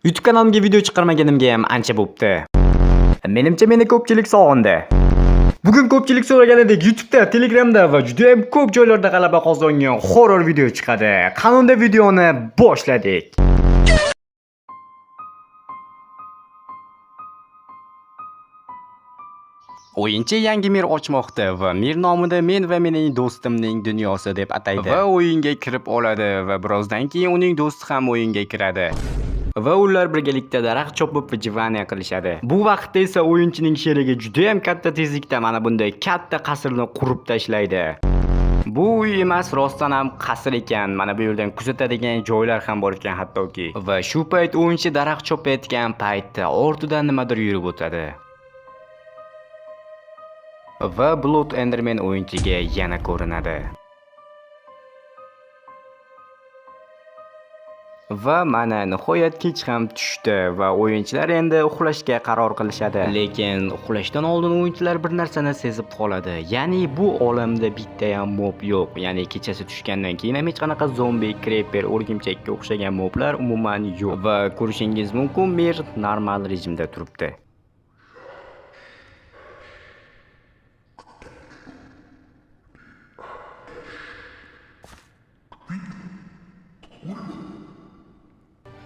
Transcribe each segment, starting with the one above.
YouTube kanalimga video chiqarmaganimga ham ancha bo'pti. Menimcha meni ko'pchilik sog'indi. Bugun ko'pchilik so'raganidek YouTube'da, Telegramda va juda ham ko'p joylarda g'alaba qozongan horror video chiqadi. Qanunda videoni boshladik. O'yinchi yangi mir ochmoqda va mir nomida men va mening do'stimning dunyosi deb ataydi. Va o'yinga kirib oladi va birozdan keyin uning do'sti ham o'yinga kiradi. Va ular birgalikda daraxt chopib выживание qilishadi. Bu vaqtda esa o'yinchining sherigi juda ham katta tezlikda mana bunday katta qasrni qurib tashlaydi. Bu uy emas, rostdan ham qasr ekan. Mana bu yerdan kuzatadigan joylar ham bor ekan hattoki. Va shu payt o'yinchi daraxt chopayotgan paytda ortidan nimadir yurib o'tadi. Va Blood Enderman o'yinchiga yana ko'rinadi. Va mana nihoyat kech ham tushdi va o'yinchilar endi uxlashga qaror qilishadi. Lekin uxlashdan oldin o'yinchilar bir narsani sezib qoladi. Ya'ni bu olamda bitta ham mob yo'q. Ya'ni kechasi tushgandan keyin ham hech qanaqa zombi, creeper, o'rgimchakka o'xshagan moblar umuman yo'q. Va ko'rishingiz mumkin, mir normal rejimda turibdi.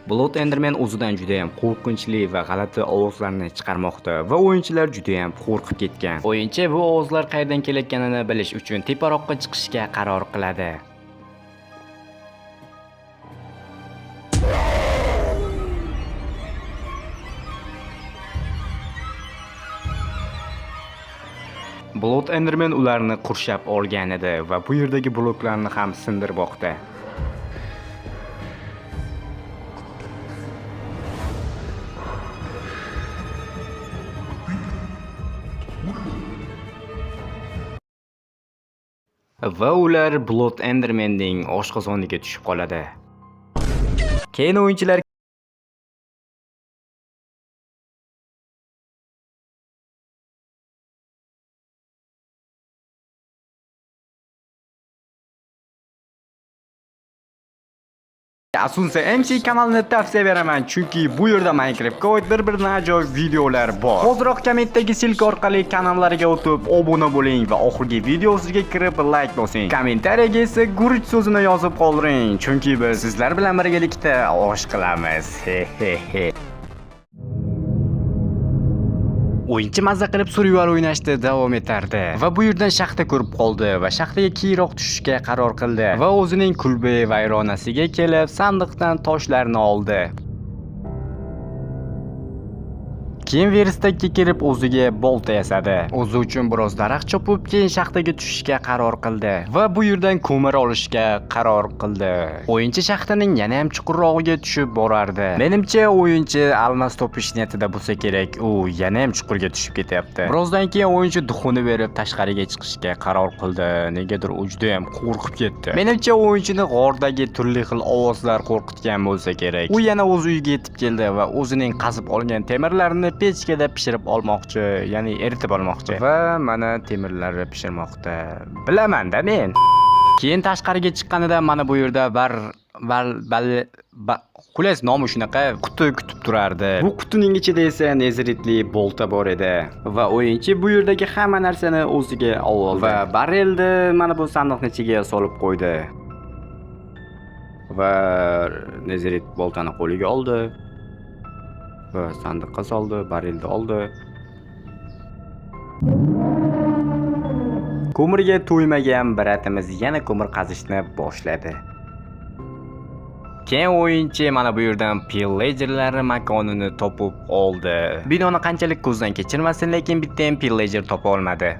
Blood Enderman o'zidan juda ham qo'rqinchli va g'alati ovozlarni chiqarmoqda va o'yinchilar juda ham qo'rqib ketgan. O'yinchi bu ovozlar qayerdan kelayotganini bilish uchun teparoqqa chiqishga qaror qiladi. Blood Enderman ularni qurshab olgan edi va bu yerdagi bloklarni ham sindirmoqda. Va ular Blood Endermanning oshqozoniga tushib qoladi. Keyin o'yinchilar Asunsa MC kanalini tavsiya beraman, chunki bu yerda Minecraftga oid bir-biridan ajoyib videolar bor. Hoziroq kommentdagi ссылка orqali kanallariga o'tib obuna bo'ling va oxirgi videosiga kirib like bosing. Kommentariyaga esa guruch so'zini yozib qoldiring, chunki biz sizlar bilan birgalikda osh qilamiz. He he he. O'yinchi mazza qilib survival o'ynashda davom etardi va bu yerdan shaxta ko'rib qoldi va shaxtaga keyinroq tushishga qaror qildi va o'zining kulba vayronasiga kelib sandiqdan toshlarni oldi. Keyin verstakka kirib o'ziga bolta yasadi. O'zi uchun biroz daraxt chopib, keyin shaxtaga tushishga qaror qildi va bu yerdan ko'mir olishga qaror qildi. O'yinchi shaxtaning yana ham chuqurrog'iga tushib borardi. Menimcha o'yinchi almaz topish niyatida bo'lsa kerak, u yana ham chuqurga tushib ketyapti. Birozdan keyin o'yinchi duxini berib tashqariga chiqishga qaror qildi. Negadir u juda ham qo'rqib ketdi. Menimcha o'yinchini g'ordagi turli xil ovozlar qo'rqitgan bo'lsa kerak. U yana o'z uyiga yetib keldi va o'zining qazib olgan temirlarini pechkada pishirib olmoqchi, ya'ni eritib olmoqchi. Va mana temirlarni pishirmoqda. Bilaman-da men. Keyin tashqariga chiqqanida mana bu yerda xullas nomi shunaqa quti kutib turardi. Bu qutining ichida esa nezeritli bolta bor edi va o'yinchi bu yerdagi hamma narsani o'ziga oldi va barrelni mana bu sandiqning ichiga solib qo'ydi. Va nezerit boltani qo'liga oldi. Va sandiqqa soldi, barelni oldi. Ko'mirga to'ymagan bratimiz yana ko'mir qazishni boshladi. Keyin o'yinchi mana bu yerdan pillagerlar makonini topib oldi. Binoni qanchalik ko'zdan kechirmasin, lekin bitta ham pillager topa olmadi.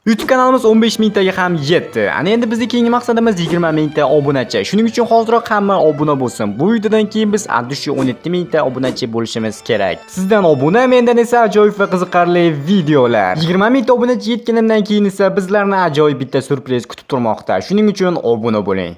YouTube kanalimiz 15 mingtaga ham yetdi. Ana endi bizning keyingi maqsadimiz 20 mingta obunachi. Shuning uchun hoziroq hamma obuna bo'lsin. Bu videodan keyin biz addushi 17 mingta obunachi bo'lishimiz kerak. Sizdan obuna, mendan esa ajoyib va qiziqarli videolar. 20 mingta obunachi yetganimdan keyin esa bizlarni ajoyib bitta syurpriz kutib turmoqda. Shuning uchun obuna bo'ling.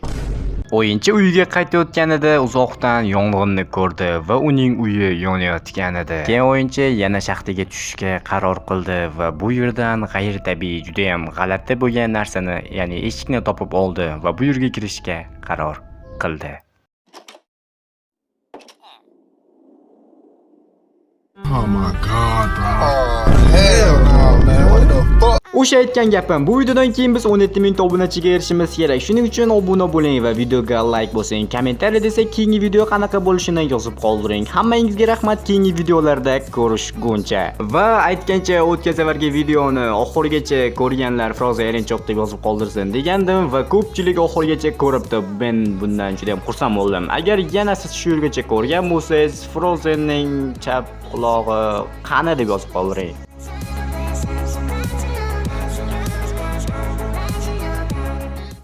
O'yinchi uyiga qaytayotganida uzoqdan yong'inni ko'rdi va uning uyi yonayotgan edi. Keyin o'yinchi yana shaxtaga tushishga qaror qildi va bu yerdan g'ayritabiiy, juda ham g'alati bo'lgan narsani, ya'ni eshikni topib oldi va bu yerga kirishga qaror qildi. Oh my God, bro. Oh, hell no, man. What the fuck? O'sha aytgan gapim, bu videodan keyin biz 17 ming obunachiga erishimiz kerak. Shuning uchun obuna bo'ling va videoga like bosing. Kommentariyada esa keyingi video qanaqa bo'lishini yozib qoldiring. Hammangizga rahmat, keyingi videolarda ko'rishguncha. Va aytgancha, o'tgan safargi videoni oxirigacha ko'rganlar "Froza erinchoq" deb yozib qoldirsin degandim va ko'pchilik oxirigacha ko'ribdi. Men bundan juda ham xursand bo'ldim. Agar yana siz shu yergacha ko'rgan bo'lsangiz, "Frozenning chap qulog'i qani" deb yozib qoldiring.